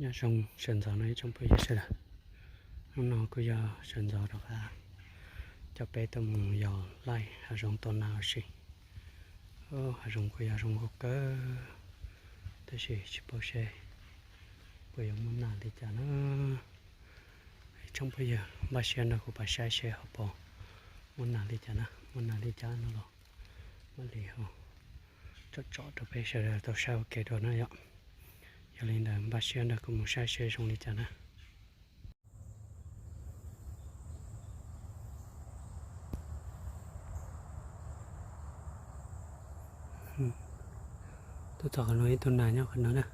Nyob zoo sawv ntxov no ib tsoom phooj ywg sawv daws. Hnub no kuj yog sawv ntxov rov qab coj peb tuaj mus yos laij hav zoov tua nas ua si. Hav zoov kuj yog zoo nkauj kawg, tab sis tsis paub seb puas yuav muaj nas li cas na. Ib tsoom phooj ywg npaj siab nrog kuv pab saib seb ho puas muaj nas li cas na, muaj nas li cas no los mam li ho tsom tsom rau peb sawv daws tau saib ua ke dua na yom. Yog li ntawd npaj siab nrog kuv mus saib seb zoo li cas na. Tuaj txog qhov no ib tug nas nyob qhov no na,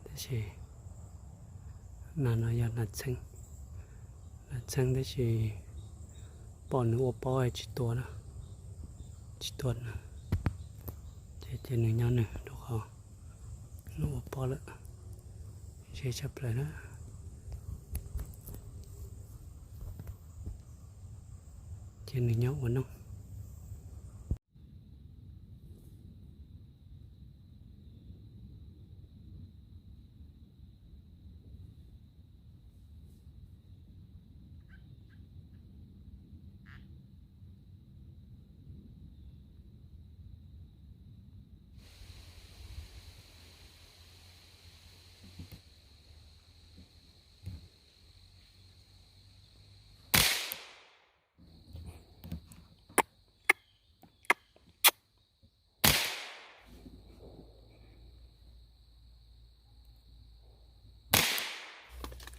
tab sis nas no yog nas txheeb, nas txheeb tab sis pom nws ua pob tsis tua na, tsis tua na, ces cia nws nyob nws rau qhov nws ua pob lawm, ze tshaj plaws na, cia nws nyob ua noog.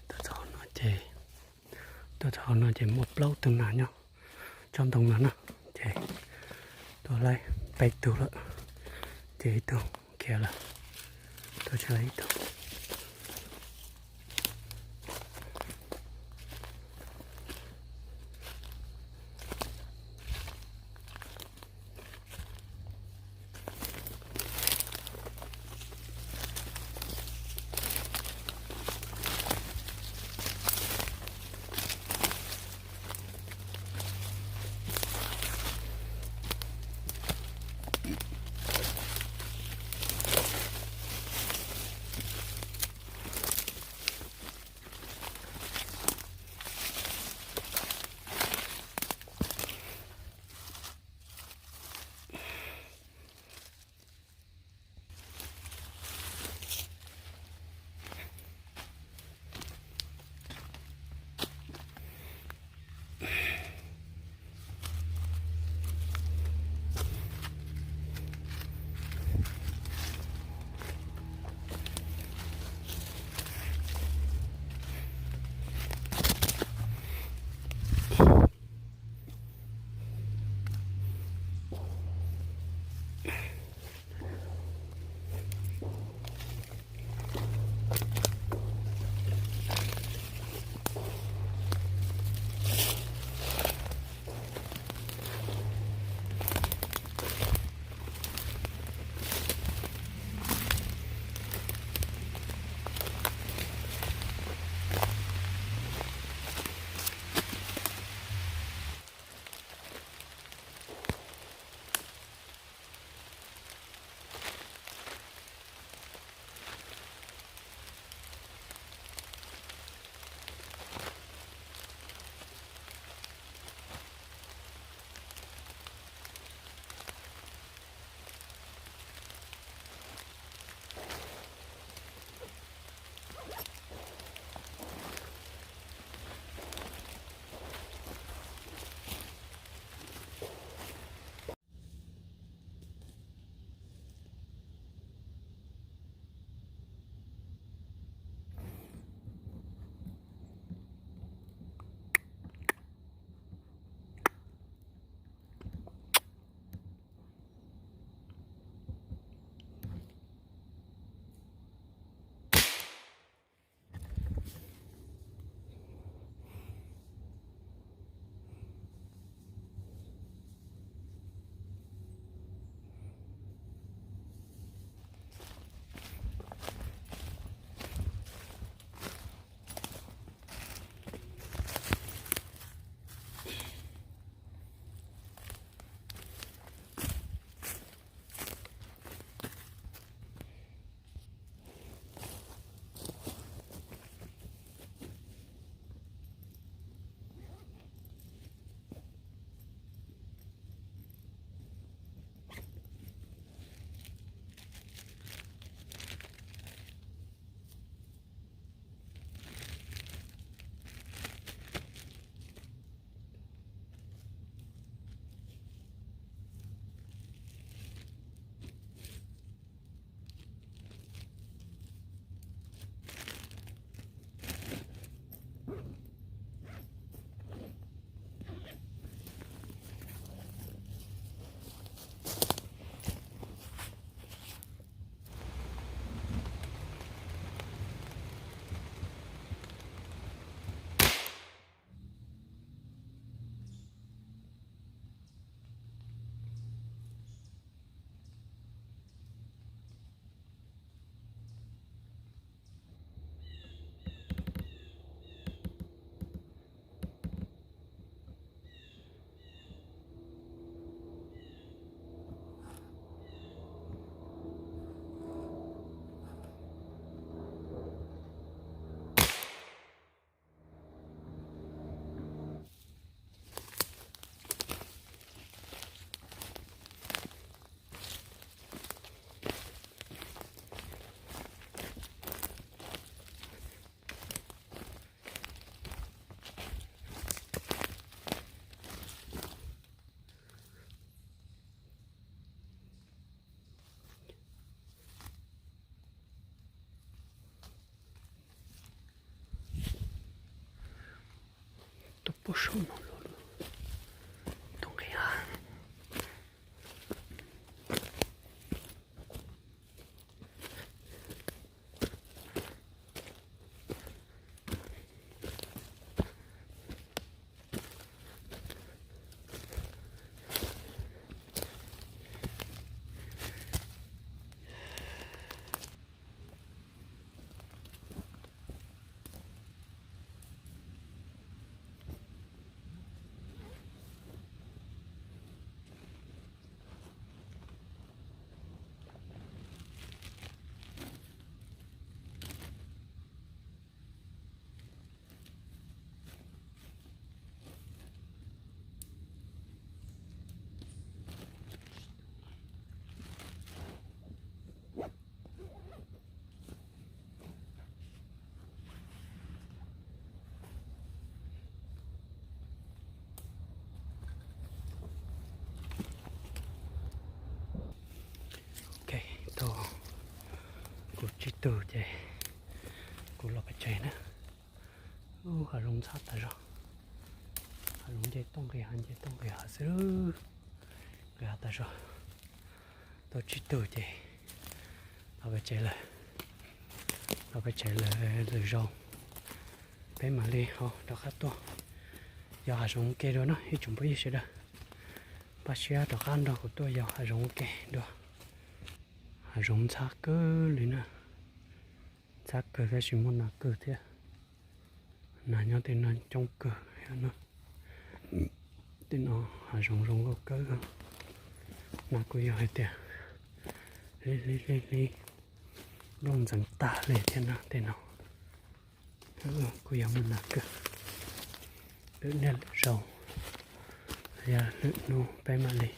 Tuaj txog no ces, tuaj txog no ces muaj plaub tug nas nyob tsob ntoo no na, ces tua laib peb tug lawm, ces ib tug khiav lawm, tua tsis laib ib tug. Puag saum no los, tus nqis hav. Ok, tau kuv tsib tug ces kuv los peb tsev na. Ub, hav zoov ntxhab tas zog. Hav zoov nce tuaj nqis hav, nce tuaj nqis hav xwb. Nqis hav tas zog. Tau tsib tug ces los peb tsev lawm. Los peb tsev lawm, lwm zaus peb mam li ho rov qab tuaj. Yos hav zoov ua ke dua na ib tsoom phooj ywg sawv daws. Pab siab rov qab nrog kuv tuaj yos hav zoov ua ke dua. Hav zoov ntxhab kawg li na. Ntxhab kawg tab sis muaj nas kawg thiab. Nas nyob tej no coob kawg thiab na. Tej no hav zoov zoo nkauj kawg. Nas kuj yog hais tias hlib hlib hlib hlib, nplooj ntxeev tag li thiab na tej no. Kuj yog muaj nas kawg. Lwm niaj lwm zaus, yog lwm hnub peb mam li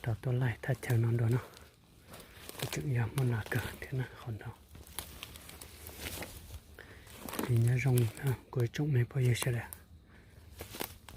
rov tuaj laij thaj chaw no dua no. Kuj tseem yog muaj nas kawg thiab na qhov no. Li nyob zoo kuv ib tsoom me phooj ywg sawv daws.